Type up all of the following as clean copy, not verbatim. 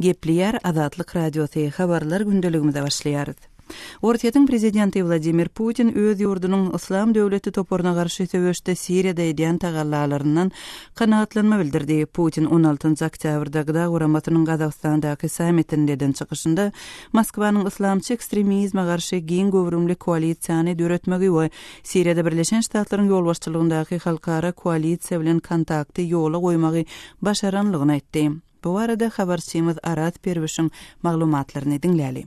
Gepleýär Azatlyk Radiosy, Habarlar gündeligimize başlaýarys. Orsýetiň prezidenti Wladimir Putin öz ýurdunyň Yslam döwleti toparyna garşy söweşde Siriýada edýän tagallalaryndan kanagatlanma bildirdi. Putin on altynjy oktýabrda GDA guramasynyň Gazagystandaky sammitinde eden çykyşynda Moskwanyň yslamçy ekstremizme garşy giň göwrümli koalisiýany döretmegi we Siriýada Birleşen Ştatlaryň ýolbaşçylygyndaky halkara koalisiýa bilen kontakty ýola goýmagy başaranlygyny aýtdy. Bu barada habarçymyz Araz Perwişiň maglumatlaryny diňläli.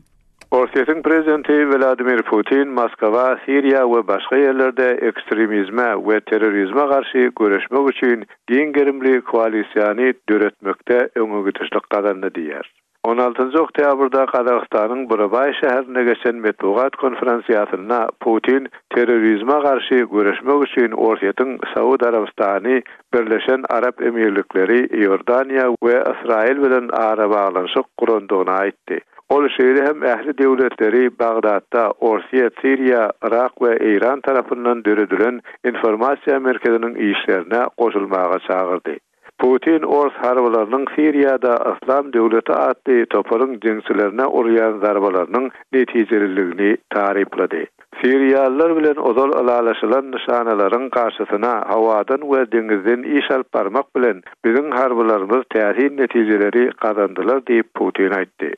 Orsýetiň prezidenti Wladimir Putin Moskwa Siriýa we başga ýerlerde ekstremizme we terrorizme garşy göreşmek üçin giň gerimli koalisiýany döretmekde öňegidişlik gazandy diýýär. On altynjy oktýabrda Gazagystanyň Burabaý şäherinde geçen metbugat konferensiýasynda Putin terrorizme garşy göreşmek üçin Orsýetiň Saud Arabystany, Birleşen Arap Emirlikleri, Iordaniýa we Ysraýyl bilen arabaglanyşyk gurandygyny aýtdy. Ol şeýle hem ähli döwletleri Bagdatda Orsýet, Siriýa, Yrak we Eýran tarapyndan döredilen informasiýa merkeziniň işlerine goşulmaga çagyrdy. Putin ors harbylarynyň Siriýada Yslam döwleti atly toparyň jeňçilerine urýan zarbalarynyň netijeliligini taryplady. Siriýalylar bilen ozal ylalaşylan nyşanalaryň garşysyna howadan we deňizden iş alyp barmak bilen biziň harbylarymyz täsin netijeleri gazandylar diýip Putin aýtdy.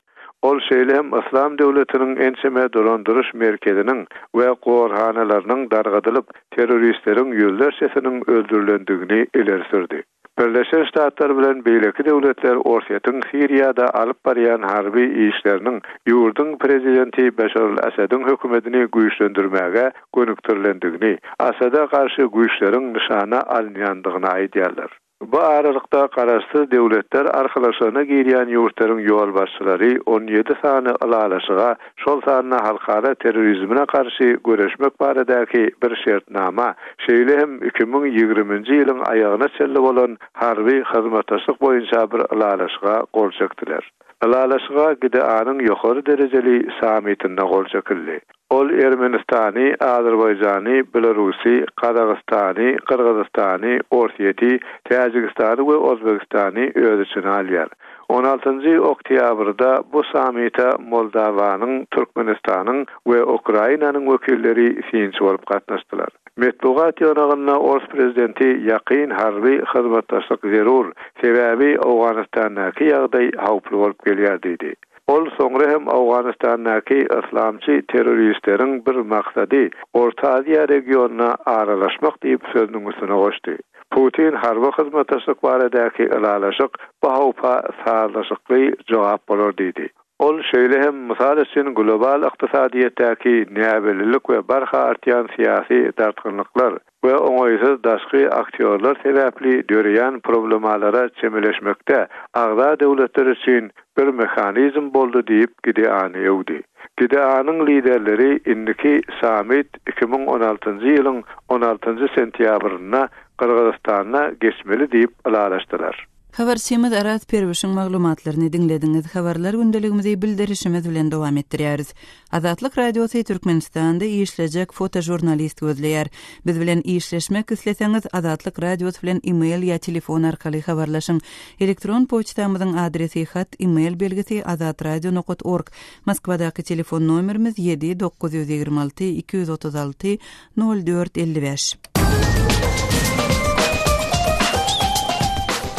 Ol şeýle hem Yslam döwletiniň ençeme dolandyryş merkeziniň we gorhanalarynyň dargadylyp, terroristleriň ýüzlerçesiniň öldürilendigini ileri sürdi. Birleşen Ştatlar bilen beýleki döwletler Orsýetiň Siriýada alyp barýan harby işleriniň ýurduň prezidenti Beşar al-Assadyň hökümetini güýçlendirmäge gönükdirilendigini, Assada garşy güýçleriň nyşana alynýandygyny aýdýarlar. Bu aralykda, Garaşsyz Döwletler Arkalaşygyna girýän ýurtlaryň ýolbaşçylary on ýedi sany ylalaşyga, şol sanda halkara terrorizmine garşy göreşmek baradaky bir şertnama, şeýle hem 2020-nji ýylyň aýagyna çenli bolan harby hyzmatdaşlyk boýunça bir ylalaşyga gol çekdiler. Ylalaşyga GDA-nyň ýokary derejeli sammitinde gol çekildi. Ol Ermenistany, Azerbaýjany, Belarusy, Gazagystany, Gyrgyzystany, Orsýeti, Täjigistany we Ozbegistany öz içine alýar. On altynjy oktýabrda bu sammite Moldawanyň, Türkmenistanyň we Ukrainanyň wekilleri synçy bolup gatnaşdylar. Metbugat ýygnagynda ors prezidenti ýakyn harby hyzmatdaşlyk zerur, sebäbi Owganystandaky ýagdaý howply bolup gelýär diýdi. Ol soňra hem Owganystandaky yslamçy terroristleriň bir maksady Orta Aziýa regionyna aralaşmak diýip sözüniň üstüne goşdy. Putin harby hyzmatdaşlyk baradaky ylalaşyk bu howpa sazlaşykly jogap bolar diýdi. Ol şeýle hem, mysal üçin, global ykdysadyýetdäki näbellilik we barha artýan syýasy dartgynlyklar we oňaýsyz daşky aktýorlar sebäpli döreýän problemalara çemeleşmekde agza döwletler üçin bir mehanizm boldy diýip GDA-ny öwdi. GDA-nyň liderleri indiki sammit 2016-njy ýylyň on altynjy sentýabrynda Gyrgyzystanda geçmeli diýip ylalaşdylar. Habarçymyz Araz Perwişiň maglumatlaryny diňlediňiz. Habarlar gündeligimizi bildirişimiz bilen dowam etdirýäris. Azatlyk Radiosy Türkmenistanda işlejek fotožurnalist gözleýär. Biz bilen işleşmek isleseňiz, Azatlyk Radiosy bilen e-mail ýa telefon arkaly habarlaşyň. Elektron poçtamyzyň adresi hat, e-mail belgisi azatradio nokat org. Moskwadaky telefon nomerimiz 7 926 236 04 55.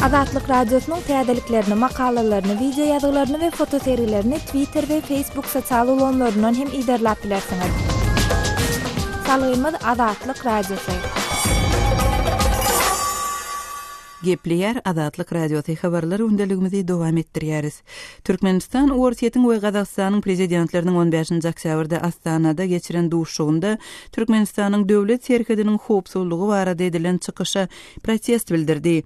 Azatlyk Radiosynyň täzeliklerini, makalalaryny, wideo ýazgylaryny we fotosergilerini Twitter we Facebook sosial ulgamlaryndan hem yzarlap bilersiňiz. Salgymyz Azatlyk Radiosy. Gepleýär Azatlyk Radiosy habarlar gündeligimizi dowam etdirýäris. Türkmenistan Orsýetiň we Gazagystanyň prezidentleriniň on bäşinji oktýabrda Astanada geçiren duşuşygynda Türkmenistanyň döwlet serhediniň howpsuzlygy barada edilen çykyşa protest bildirdi.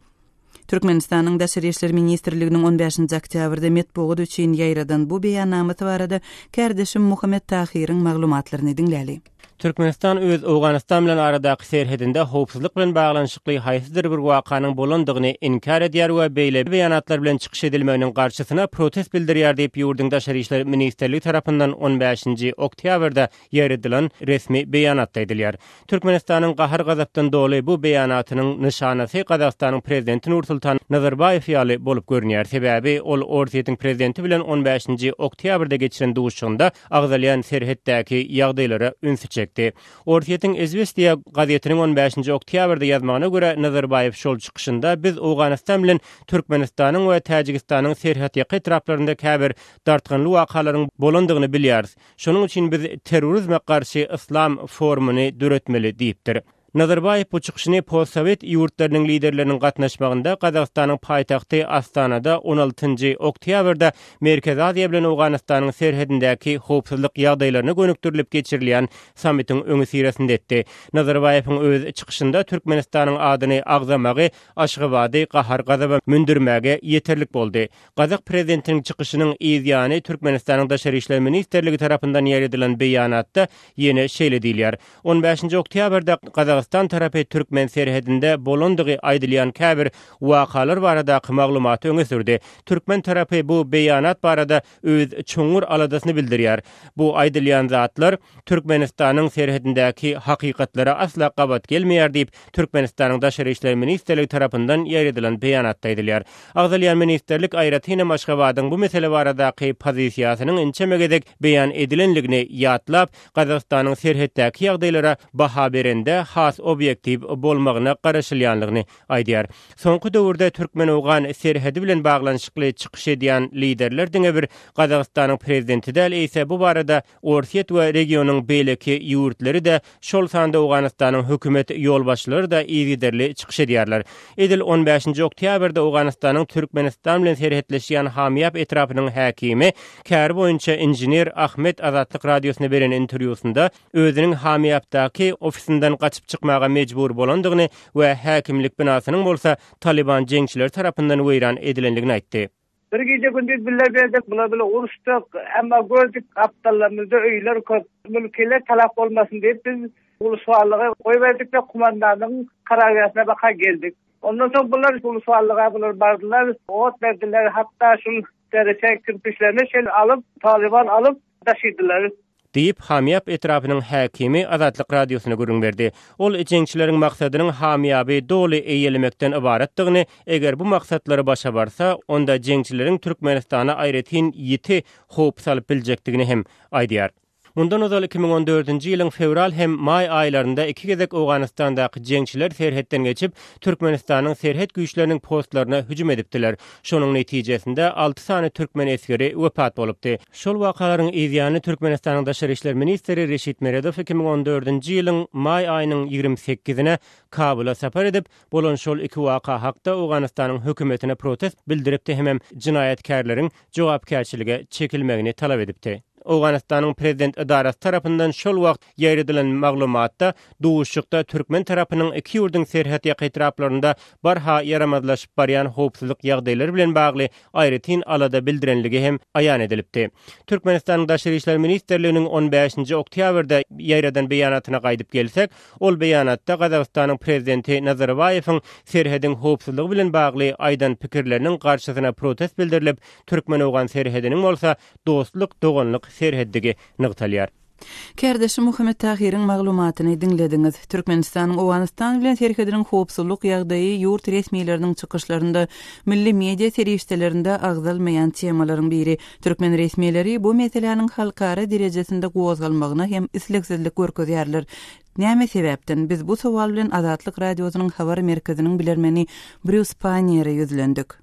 Türkmenistanyň Daşary işler ministrliginiň on bäşinji oktýabrda metbugat üçin ýaýradan bu beýannamasy barada kärdeşim Muhammet Tahyryň maglumatlaryny diňläli. Türkmenistan öz Owganystan bilen aradaky serhedinde howpsuzlyk bilen baglanyşykly haýsydyr bir wakanyň bolandygyny inkär edýär we beýle beýanatlar bilen çykyş edilmeginiň garşysyna protest bildirýär diýip, ýurduň Daşary işler ministrligi tarapyndan on bäşinji oktýabrda ýaýradylan resmi beýanatda aýdylýar. Türkmenistanyň gahar-gazapdan doly bu beýanatynyň nyşanasy Gazagystanyň prezidenti Nursultan Nazarbaýew ýaly bolup görünýär. Sebäbi ol Orsýetiň prezidenti bilen on bäşinji oktýabrda geçiren duşuşygynda agzalýan serhetdäki ýagdaýlara ünsi çekdi. Orsýetiň Izwestiýa gazetiniň on bäşinji oktýabrda ýazmagyna görä, Nazarbaýew şol çykyşynda biz Owganystan bilen Türkmenistanyň we Täjigistanyň serhetýaka etraplarynda käbir dartgynly wakalaryň bolandygyny bilýäris. Şonuň üçin biz terrorizme garşy yslam forumyny döretmeli diýipdir. Nazarbaýew bu çykyşyny postsowet ýurtlarynyň liderleriniň gatnaşmagynda Gazagystanyň paýtagty Astanada on altynjy oktýabrda Merkezi Aziýa bilen Owganystanyň serhedindäki howpsuzlyk ýagdaýlaryna gönükdirilip geçirilýän sammitiň öňüsyrasynda etdi. Nazarbaýewiň öz çykyşynda Türkmenistanyň adyny agzamagy Aşgabady gahar-gazaba mündürmäge ýeterlik boldy. Gazak prezidentiniň çykyşynyň yz ýany Türkmenistanyň Daşary işler ministrligi tarapyndan ýaýradylan beýanatda ýene şeýle diýilýär, On bäşinji oktýabrda Gazagystan tarapy türkmen serhedinde bolandygy aýdylýan käbir wakalar baradaky maglumaty öňe sürdi. Türkmen tarapy bu beýanat barada öz çuňňur aladasyny bildirýär. Bu aýdylýan zatlar Türkmenistanyň serhedindäki hakykatlara asla gabat gelmeýär diýip, Türkmenistanyň Daşary işler ministrligi tarapyndan ýaýradylan beýanatda aýdylýar. Agzalýan ministrlik aýratynam Aşgabadyň bu mesele baradaky pozisiýasynyň ençeme gezek beýan edilenligini ýatlap, Gazagystanyň serhetdäki ýagdaýlara baha berende has obýektiw bolmagyna garaşylýanlygyny aýdýar. Soňky döwürde türkmen-owgan serhedi bilen baglanyşykly çykyş edýän liderler diňe bir Gazagystanyň prezidenti däl, eýse bu barada Orsýet we regionyň beýleki ýurtlary-da, şol sanda Owganystanyň hökümet ýolbaşçylary-da yzygiderli çykyş edýärler. Edil on bäşinji oktýabrda Owganystanyň Türkmenistan bilen serhetleşýän Hamýap etrapynyň häkimi, käri boýunça inžener Ahmet Azatlyk Radiosyna beren interwýusynda özüniň Hamýapdaky ofisinden gaçyp çykmaga mejbur bolandygyny we häkimlik binasynyň bolsa Talyban jeňçileri tarapyndan weýran edilendigini aýtdy. Bir gije-gündiz bile berdik, bular bile uruşdyk. Emma gördük, gapdallarymyzda öýler köp. Mülkiler talap bolmasyn diýip, biz ulusgallygy goýberdik-de, kumandanyň karargähine baka geldik. Ondan soň bular ulusgallyga bular bardylar, ot berdiler, hatda şul dereçe kirpiçlerini şel alyp, talyban alyp daşydylar. Diýip, Hamýap etrapynyň häkimi Azatlyk Radiosyna gürrüň berdi. Ol jeňçileriň maksadynyň Hamýaby doly eýelemekden ybaratdygyny, eger bu maksatlary başa barsa, onda jeňçileriň Türkmenistana aýratyn ýiti howp salyp biljekdigini hem aýdýar. Mundan ozal 2014-nji ýylyň fewral hem maý aýlarynda iki gezek Owganystandaky jeňçiler serhetden geçip, Türkmenistanyň serhet güýçleriniň postlaryna hüjüm edipdiler. Şonuň netijesinde alty sany türkmen esgeri wepat bolupdy. Şol wakalaryň yzýany Türkmenistanyň Daşary işler ministri Reşit Meredow 2014-nji ýylyň maý aýynyň 28-ine Kabula sapar edip, bolan şol iki waka hakda Owganystanyň hökümetine protest bildiripdi hemem jenaýatkärleriň jogapkärçilige çekilmegini talap edipdi. Owganystanyň prezident edarasy tarapyndan şol wagt ýaýradylan maglumatda duşuşykda türkmen tarapynyň iki ýurduň serhetýaka etraplarynda barha ýaramazlaşyp barýan howpsuzlyk ýagdaýlary bilen bagly aýratyn alada bildirenligi hem aýan edilipdi. Türkmenistanyň Daşary işler ministrliginiň on bäşinji oktýabrda ýaýradan beýanatyna gaýdyp gelsek, ol beýanatda Gazagystanyň prezidenti Nazarbaýewiň serhediň howpsuzlygy bilen bagly aýdan pikirleriniň garşysyna protest bildirilip, türkmen-owgan serhediniň bolsa dostluk-doganlyk serheddigi nygtalýar. Kärdeşim Muhammet Tahyryň maglumatyny diňlediňiz. Türkmenistanyň Owganystan bilen serhediniň howpsuzlyk ýagdaýy ýurt resmileriniň çykyşlarynda, milli media serişdelerinde agzalmaýan temalaryň biri. Türkmen resmileri bu meseläniň halkara derejesinde gozgalmagyna hem islegsizlik görkezýärler. Näme sebäpden? Biz bu sowal bilen Azatlyk Radiosynyň habar merkeziniň bilermeni Brýus Panniýere ýüzlendik.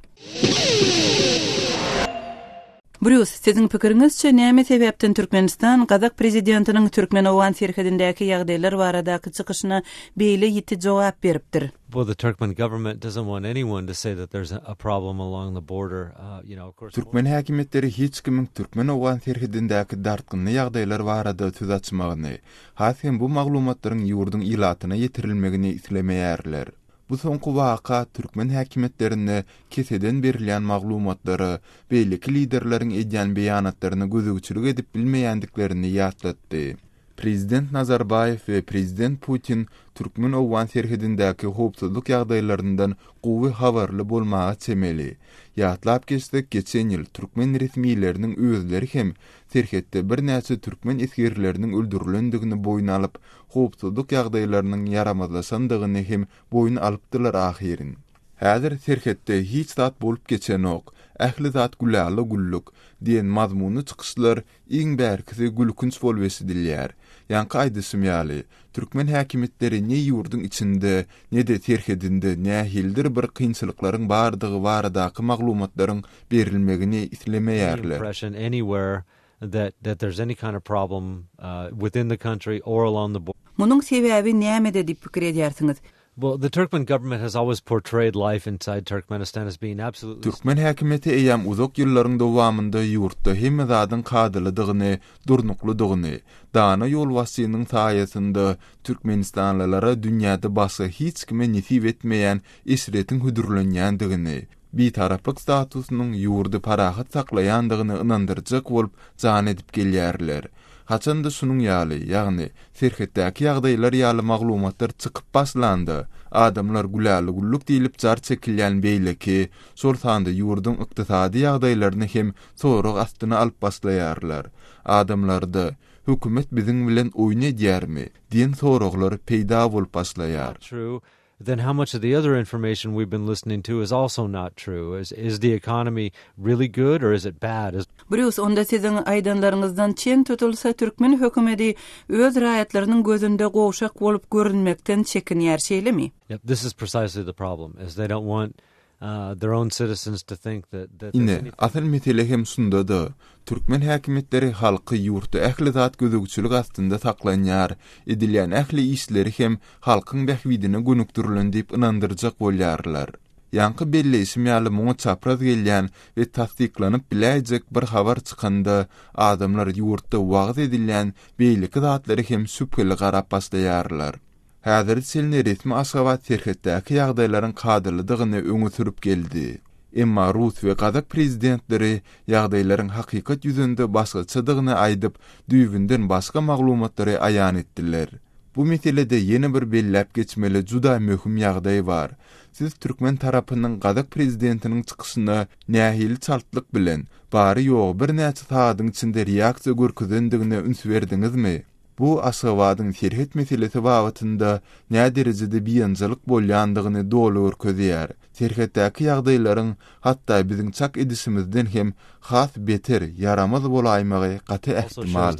Brýus, siziň pikiriňizçe, näme sebäpden Türkmenistan gazak prezidentiniň türkmen-owgan serhedindäki ýagdaýlar baradaky çykyşyna beýle ýiti jogap beripdir? Well, the Turkmen government doesn't want anyone to say that there's a problem along the border. You know, of course. Türkmen häkimiýetleri hiç kimiň türkmen-owgan serhedindäki dartgynly ýagdaýlar barada söz açmagyny, has hem bu maglumatlaryň ýurduň ilatyna ýetirilmegini islemeýärler. Bu soňky waka türkmen häkimiýetlerinde keseden berilýän maglumatlara, beýleki liderleriň edýän beýanatlaryna gözegçilik edip bilmeýändiklerini ýatlatdy. Prezident Nazarbaýew we prezident Putin türkmen-owgan serhedindäki howpsuzlyk ýagdaýlaryndan gowy habarly bolmaga çemeli. Ýatlap geçsek, geçen ýyl türkmen resmileriniň özleri hem serhetde birnäçe türkmen esgerleriniň öldürilendigini boýun alyp, howpsuzlyk ýagdaýlarynyň ýaramazlaşandygyny hem boýun alypdylar ahyryn. Häzir serhetde hiç zat bolup geçenok, ähli zat gülala-güllük diýen mazmunly çykyşlar iň bärkisi gülkünç bolup eşidilýär. Ýaňky aýdyşym ýaly, türkmen häkimiýetleri ne ýurduň içinde, ne-de serhedinde nähilidir bir kynçylyklaryň bardygy baradaky maglumatlaryň berilmegini islemeýärler. Munuň sebäbi nämede diýip pikir edýärsiňiz? Well, the Turkmen government has always portrayed life inside Turkmenistan as being absolutely Türkmen häkimiýeti eýýäm uzak ýyllaryň dowamynda ýurtda hemme zadyň kadalydygyny, durnuklydygyny, dana ýolbaşçynyň saýasynda türkmenistanlylara dünýäde başga hiç kime nesip etmeýän eşretiň hödürlenýändigini, Bitaraplyk statusynyň ýurdy parahat saklaýandygyny ynandyrjak bolup jan edip gelýärler. Haçan-da şunuň ýaly, ýagny, serhetdäki ýagdaýlar ýaly maglumatlar çykyp başlanda, adamlar güläligulluk diýlip jar çekilýän beýleki, şol sanda ýurduň ykdysady ýagdaýlaryny hem sorag astyna alyp başlaýarlar. Adamlarda, Hökümet biziň bilen oýun edýärmi? diýen soraglar peýda bolup başlaýar. Then how much of the other information we've been listening to is also not true? Is is the economy really good or is it bad? Is. Brýus, onda siziň aýdanlaryňyzdan çen tutulsa, türkmen hökümedi öz raýatlarynyň gözünde gowşak bolup görünmekden çekinýär, şeýlemi? Yep, this is precisely the problem, is they don't want Ine, asyl mesele hem şunda-da. Türkmen häkimiýetleri halky ýurtda ähli zat gözegçilik astynda saklanýar, edilýän ähli işleri hem halkyň bähbidine gönükdirilen diýip ynandyrjak bolýarlar. Ýaňky belleýşim ýaly muňa çapraz gelýän we tassyklanyp biläýjek bir habar çykanda, adamlar ýurtda wagyz edilýän beýleki zatlary hem şübheli garap başlaýarlar. Häzire çenli resmi Aşgabat serhetdäki ýagdaýlaryň kadalydygyny öňe sürüp geldi. Emma rus we gazak prezidentleri ýagdaýlaryň hakykat ýüzünde başgaçadygyny aýdyp, düýbünden başga maglumatlary aýan etdiler. Bu meselede ýene bir belläp geçmeli juda möhüm ýagdaý bar. Siz türkmen tarapynyň gazak prezidentiniň çykyşyna nähili çaltlyk bilen, bary-ýogy birnäçe sagadyň içinde reaksiýa görkezendigine üns berdiňizmi? Bu Aşgabadyň serhet meselesi babatynda näderejede biynjalyk bolýandygyny doly görkezýär. Serhetdäki ýagdaýlaryň hatda biziň çak edişimizden hem has beter, ýaramaz bolaýmagy gaty ähtimal.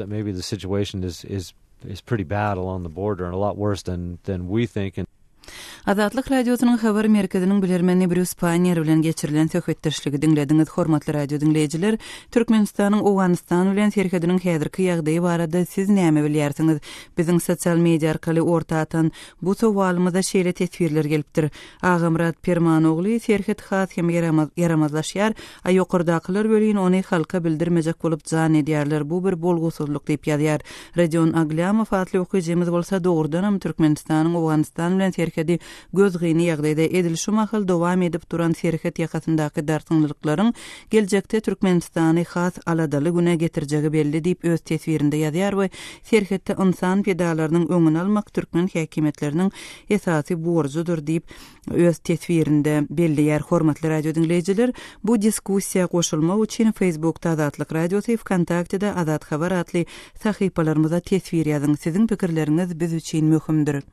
Azatlyk Radiosynyň Habar merkeziniň bilermeni Brýus Paýner bilen geçirilen söhbetdeşligi diňlediňiz. Hormatly radio diňleýjiler, Türkmenistanyň Owganystan bilen serhediniň häzirki ýagdaýy barada siz näme bilýärsiňiz? Biziň sosial media arkaly orta atan bu sowalymyza şeýle teswirler gelipdir. Agamyrat Permanogly, Serhet has hem ýaramazlaşýar, a ýokardakylar welin ony halka bildirmejek bolup jan edýärler, bu bir bolgusyzlyk diýip ýazýar. Rodion Aglýamow atly okyjymyz bolsa, Dogrudanam, Türkmenistanyň Owganystan bilen serhedi gözgyny ýagdaýda. Edil şu mahal dowam edip duran serhet ýakasyndaky dartgynlylyklaryň geljekde Türkmenistany has aladaly güne getirjegi belli diýip öz teswirinde ýazýar we serhetde ynsan pidalarynyň öňüni almak türkmen häkimiýetleriniň esasy borjudyr diýip öz teswirinde belleýär. Hormatly radio diňleýjiler, bu diskussiýa goşulmak üçin Facebookda Azatlyk Radiosy, Wkontaktede Azat Habar atly sahypalarymyza teswir ýazyň. Siziň pikirleriňiz biz üçin möhümdir.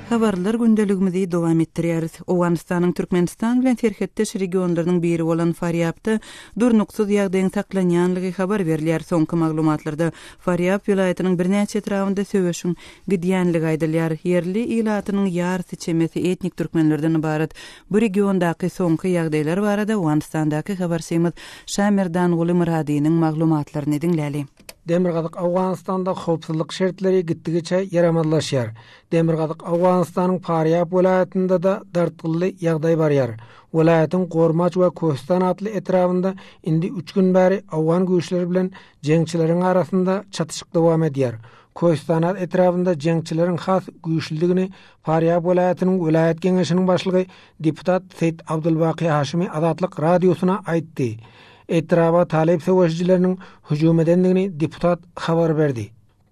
Habarlar gündeligimizi dowam etdirýäris. Owganystanyň Türkmenistan bilen serhetdeş regionlarynyň biri bolan Farýabda durnuksyz ýagdaýyň saklanýanlygy habar berilýär. Soňky maglumatlarda Farýab welaýatynyň birnäçe etrabynda söweşiň gidýänligi aýdylýar. Ýerli ilatynyň ýarysy çemesi etnik türkmenlerden ybarat bu regiondaky soňky ýagdaýlar barada Owganystandaky habarçymyz Şamerdanguly Myradynyň maglumatlaryny diňläli. Demirgazyk Owganystanda howpsuzlyk şertleri gitdigiçe ýaramazlaşýar. Demirgazyk Owganystanyň Farýab welaýatynda-da dartgynly ýagdaý barýar. Welaýatyň Gormaç we Köhüstan atly etrabynda indi üç gün bäri owgan güýçleri bilen Jeňçileriň arasynda çatyşyk dowam edýär. Köýüstanat etrabynda jeňçileriň has güýçlüdigini Farýab welaýatynyň welaýat geňeşiniň başlygy deputat Seýit Abdulbaky Haşymy Azatlyk Radiosyna aýtdy. Etraba talyp söweşijileriniň hüjüm edendigini deputat habar berdi.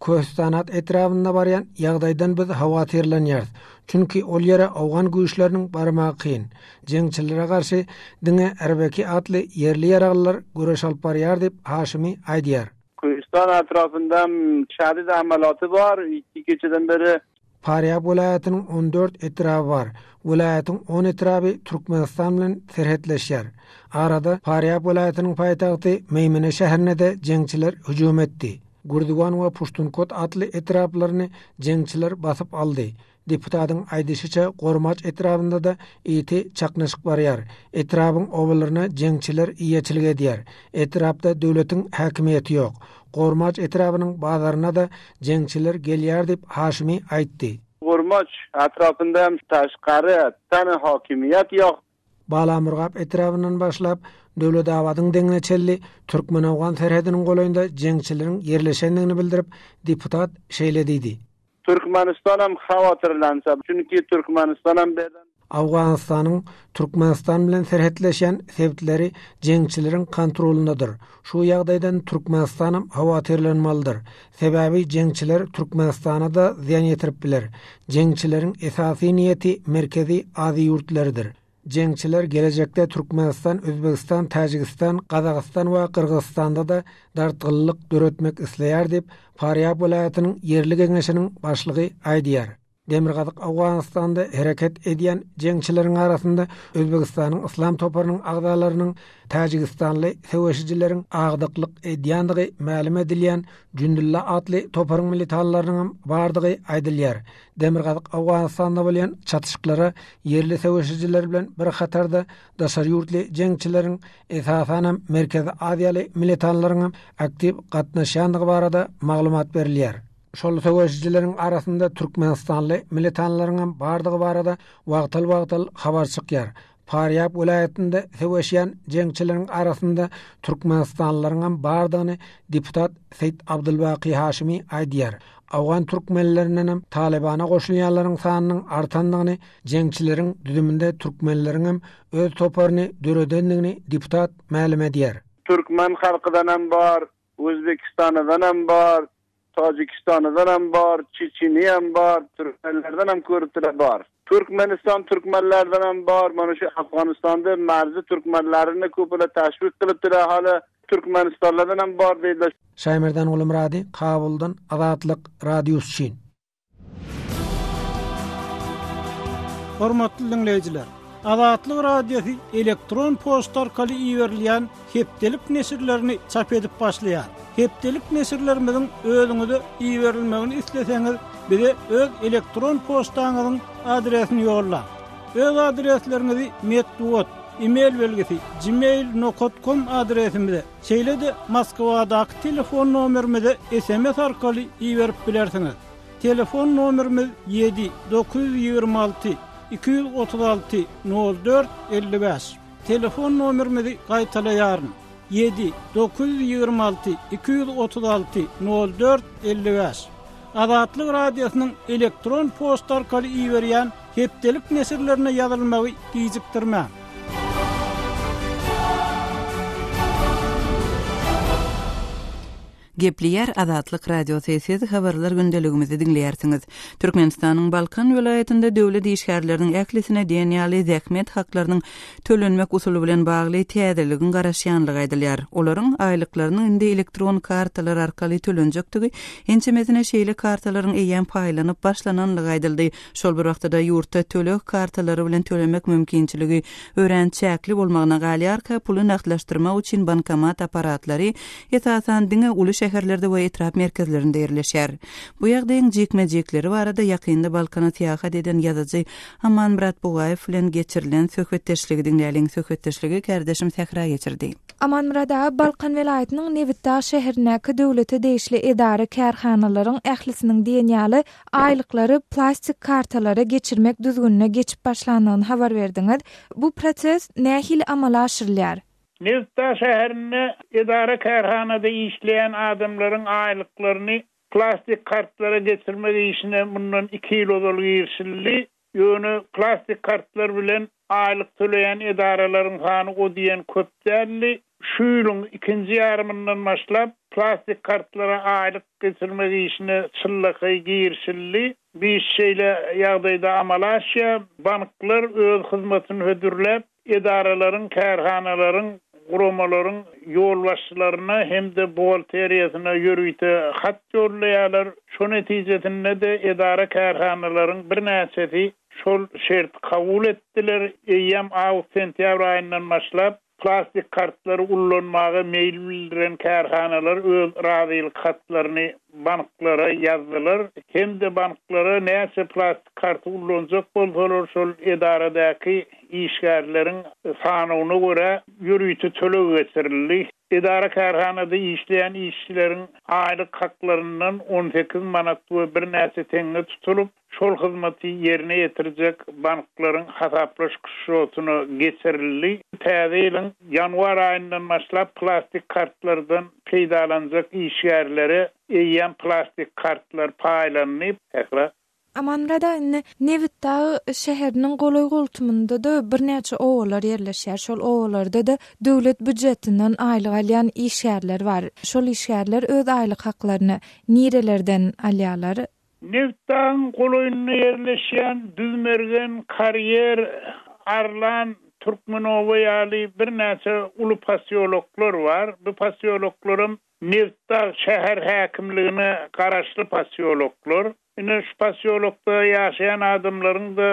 Köhüstanat etrabynda barýan ýagdaýdan biz howatyrlanýarys. Çünki ol ýere owgan güýçleriniň barmagy kyn. Jeňçilere garşy diňe Erbeki atly ýerli ýaraglylar göreş alyp barýar diýip, Haşimi aýdýar. Köhüstan etrapynda şadid amalaty bar, iki gijeden beri. Farýab welaýatynyň 14 etraby bar. Welaýatyň on etraby Türkmenistan bilen serhetleşýär. Arada Farýab welaýatynyň paýtagty Meýmene şäherine-de jeňçiler hüjüm etdi. Gürdiwan we Puştunkot atly etraplaryny jeňçiler basyp aldy. Deputatyň aýdyşyça, Gormaç etrabynda-da ýiti çaknyşyk barýar. Etrabyň obalaryna jeňçiler eýeçilik edýär. Etrapda döwletiň häkimiýeti ýok. Gormaç etrabynyň bazaryna-da jeňçiler gelýär diýip, Haşimi aýtdy. Gormaç etrapynda hem daşgary tany hakimiýet ýok. Balamurgap etrabyndan başlap, Döwletabadyň deňine çenli türkmen-owgan serhediniň golaýynda jeňçileriň ýerleşendigini bildirip, deputat şeýle diýdi. Türkmenistanam howatyrlansa, çünki Türkmenistanam berlen. Owganystanyň Türkmenistan bilen serhetleşýän sebitleri jeňçileriň kontrolyndadyr. Şu ýagdaýdan Türkmenistanam howatyrlanmalydyr. Sebäbi jeňçiler Türkmenistana-da zyýan ýetirip biler. Jeňçileriň esasy niýeti Merkezi Aziýa ýurtlarydyr. Jeňçiler gelejekde Türkmenistan, Özbegistan, Täjigistan, Gazagystan we Gyrgyzystanda-da dartgynlylyk döretmek isleýär diýip, Farýab welaýatynyň ýerli geňeşiniň başlygy aýdýar. Demirgazyk Owganystanda hereket edýän jeňçileriň arasynda Özbegistanyň Yslam toparynyň agzalarynyň täjigistanly söweşijileriň agdyklyk edýändigi mälim edilýän Jündulla atly toparyň militanlarynyňam bardygy aýdylýar. Demirgazyk Owganystanda bolýan çatyşyklara ýerli söweşijiler bilen bir hatarda daşary ýurtly jeňçileriň, esasanam Merkezi Aziýaly militanlaryňam aktiw gatnaşýandygy barada maglumat berilýär. Şol söweşijileriň arasynda türkmenistanly militanlaryňam bardygy barada wagtal-wagtal habar çykýar. Farýab welaýatynda söweşýän jeňçileriň arasynda türkmenistanlylaryňam bardygyny deputat Seýit Abdulbaky Haşimi aýdýar. Owgan türkmenlerindenem Talybana goşulýanlaryň sanynyň artandygyny, jeňçileriň düzüminde türkmenleriňem öz toparyny döredendigini deputat mälim edýär. Türkmen halkydanam bar, Özbekistanadanam bar, Tajikistandanam bar, Çeçeniýam bar, türkmenlerdenem körüpdiler bar. Türkmenistan türkmenlerdenem bar, mana şu Afganistanda merzi türkmenlerini köpüle teşwik kylypdylar haly Türkmenistanlardanam bar diýdiler. Şaýmerdan Gulumyrady, Kabuldan, Azatlyk Radiosy üçin. Hormatly diňleýjiler! Azatlyk Radiosy elektron poçta arkaly iberilýän hepdelik neşirlerini çap edip başlaýar. Hepdelik neşirlerimiziň özüňize iberilmegini isleseňiz, bize öz elektron poçtaňyzyň adresini ýollaň. Öz adresleriňizi metbugat, e-mail belgisi, gmail nokat kom adresimize, şeýle-de Moskwadaky telefon nomerimize sms arkaly iberip bilersiňiz. Telefon nomerimiz ýedi, 926 236 04 55. Telefon nomerimizi gaýtalaýaryn, ýedi, 926 236 04 55. Azatlyk Radiosynyň elektron poçta arkaly iberýän hepdelik neşirlerine ýazylmagy gijikdirmäň. Gepleýär Azatlyk Radiosy, siz Habarlar gündeligimizi diňleýärsiňiz. Türkmenistanyň Balkan welaýatynda döwlet işgärleriniň ählisine diýen ýaly zähmet haklarynyň tölenmek usuly bilen bagly täzeligiň garaşýanlygy aýdylýar. Olaryň aýlyklarynyň indi elektron kartalar arkaly tölenjekdigi, ençemesine şeýle kartalaryň eýýäm paýlanyp başlananlygy aýdyldy. Şol bir wagtda-da ýurtda töleg kartalary bilen tölemek mümkinçiligi örän çäkli bolmagyna galýarka, puly nagtlaşdyrmak üçin bankomat apparatlary, esasan, diňe uly şäherlerde we etrap merkezlerinde ýerleşýär. Bu ýagdaýyň jikme-jikleri barada ýakynda Balkana syýahat eden ýazyjy Amanmyrat Bugaýew bilen geçirilen söhbetdeşligi diňläliň. Söhbetdeşligi kärdeşim Sähra geçirdi. Amanmyrat aga, Balkan welaýatynyň Nebitdag şäherindäki döwlete degişli edara-kärhanalaryň ählisiniň diýen ýaly aýlyklary plastik kartalara geçirmek düzgünine geçip başlandygyny habar berdiňiz. Bu proses nähili amala aşyrylýar? Nebitdag şäherinde edara-kärhanada işleýän adamlaryň aýlyklaryny plastik kartlara geçirmek işine mundan iki ýyl ozal girişildi. Ýöne plastik kartlar bilen aýlyk töleýän edaralaryň sany o diýen köp däldi. Şu ýylyň ikinji ýarymyndan başlap plastik kartlara aýlyk geçirmek işine çynlakaý girişildi. Bu iş şeýle ýagdaýda amala aşýar, banklar öz hyzmatyny hödürläp, edaralaryň, kärhanalaryň, guramalaryň ýolbaşçylaryna hem-de buhgalteriýasyna ýörite hat ýollaýarlar. Şo netijesinde-de edara-kärhanalaryň birnäçesi şol şerti kabul etdiler. Eýýäm awgust-sentýabr aýyndan başlap, Plastik kartlary ullanmaga meýil bildiren kärhanalar öz razylyk hatlaryny banklara ýazdylar hem-de banklara näçe plastik karty ullanjak bolsalar şol edaradaky işgärleriň sanawyna görä ýörite töleg geçirildi. Edara-kärhanada işleýän işçileriň aýlyk haklaryndan 18 manat we birnäçe teňňe tutulyp, şol hyzmaty ýerine ýetirjek banklaryň hasaplaşyk şçotuna geçirildi. Täze ýylyň ýanwar aýyndan başlap plastik kartlardan peýdalanjak işgärlere eýýäm plastik kartlar paýlandy. Sähra. Amanmyrat aga, indi Nebitdag şäheriniň golaý-goltumynda-da birnäçe obalar ýerleşýär. Şol obalarda-da döwlet býujetinden aýlyk alýan işgärler bar. Şol işgärler öz aýlyk haklaryny nirelerden alýarlar? Nebitdagyň golaýynda ýerleşýän Düzmergen, Karýer, Arlan, Türkmenoba ýaly birnäçe uly posýoloklar bar. Bu posýoloklaram Nebitdag şäher häkimligine garaşly posýoloklar. Ine, şu posýolokda ýaşaýan adamlaryň-da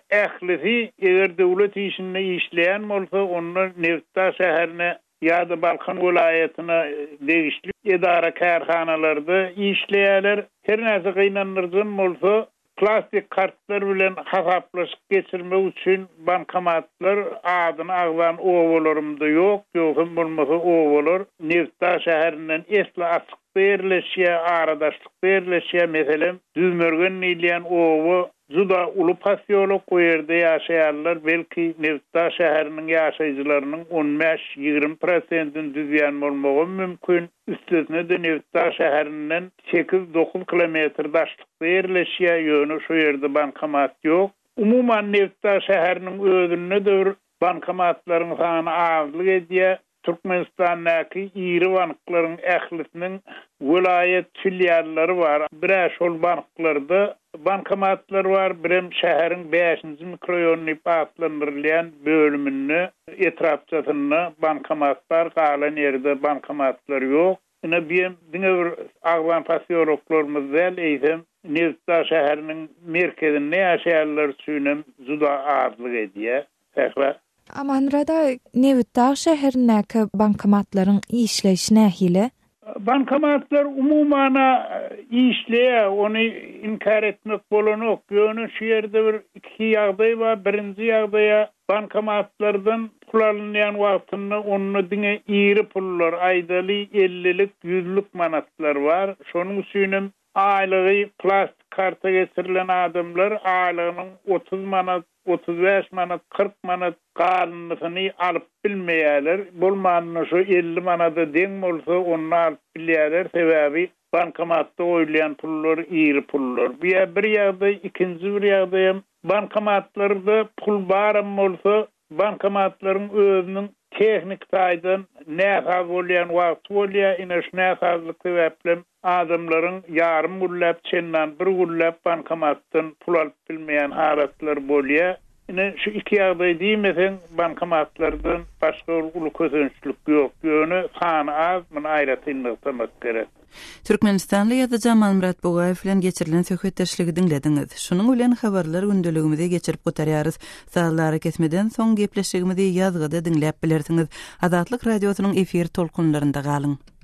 ählisi, eger döwlet işinde işleýän bolsa, onda Nebitdag şäherine ýa-da Balkan welaýatyna degişli edara-kärhanalarda işleýärler. Her näçe gynandyryjam bolsa, plastik kartlar bilen hasaplaşyk geçirmek üçin bankomatlar adyny agzan obalarymda ýok, ýogsam bolmasa obalar Nebitdag şäherinden esli açykda ýerleşýär, ara daşlykda ýerleşýär. Meselem, Düzmergen diýilýän oba Juda uly posýolok, o ýerde ýaşaýanlar belki Nebitdag şäheriniň ýaşaýjylarynyň on bäş, 20 prosentini düzýän bolmagam mümkin. Üstesine-de Nebitdag şäherinden sekiz, dokuz kilometr daşlykda ýerleşýär, ýöne şo ýerde bankomat ýok. Umuman Nebitdag şäheriniň özünde-de bir Bankomatlaryň sany azlyk edýär. Türkmenistandaky iri banklaryň ählisiniň welaýat filiallary bar. Bir-ä şol banklarda bankomatlar bar, birem şäheriň bäşinji mikroýon diýip atlandyrylýan bölüminde, etrapçasynda bankomat bar, galan ýerde bankomatlar ýok. Ine, bu hem diňe bir agzan posýoloklarymyz däl, eýsem, Nebitdag şäheriniň merkezinde ýaşaýanlar üçin hem juda azlyk edýär. Sähra. Amanmyrat aga, Nebitdag şäherindäki bankomatlaryň işleýşi nähili? Bankomatlar umuman-a işleýär, ony inkär etmek bolanok. Ýöne şu ýerde bir iki ýagdaý bar. Birinji ýagdaý-a Bankomatlardan pul alynýan wagtynda onda diňe iri pullar, aýdaly, ellilik, ýüzlük manatlar bar. Şonuň üçinem aýlygy plastik karta geçirilen adamlar aýlygynyň 30 manat, 35 manat, 40 manat galyndysyny alyp bilmeýärler. Bolmanda şo 50 manada deň bolsa, onda alyp bilýärler. Sebäbi bankomatda goýulýan pullar iri pullar. Bu ýa bir ýagdaý, ikinji bir ýagdaýam Bankomatlarda pul baram bolsa, bankomatlaryň özüniň tehniki taýdan näsaz bolýan wagty bolýar, ine şu näsazlyk sebäplem adamlaryň ýarym günläp, çendan bir günläp bankomatdan pul alyp bilmeýän halatlary bolýar. Ine şu iki ýagdaý diýmeseň, bankomatlardan başga bir uly kösençlik ýok. Ýöne sany az, muny aýratyn nygtamak gerek. Türkmenistanly ýazyjy Amanmyrat Bugaýew bilen geçirilen söhbetdeşligi diňlediňiz. Şunuň bilen habarlar gündeligimizi geçirip gutarýarys. Sazly arakesmeden soň gepleşigimizi ýazgyda diňläp bilersiňiz. Azatlyk Radiosynyň efir tolkunlarynda galyň.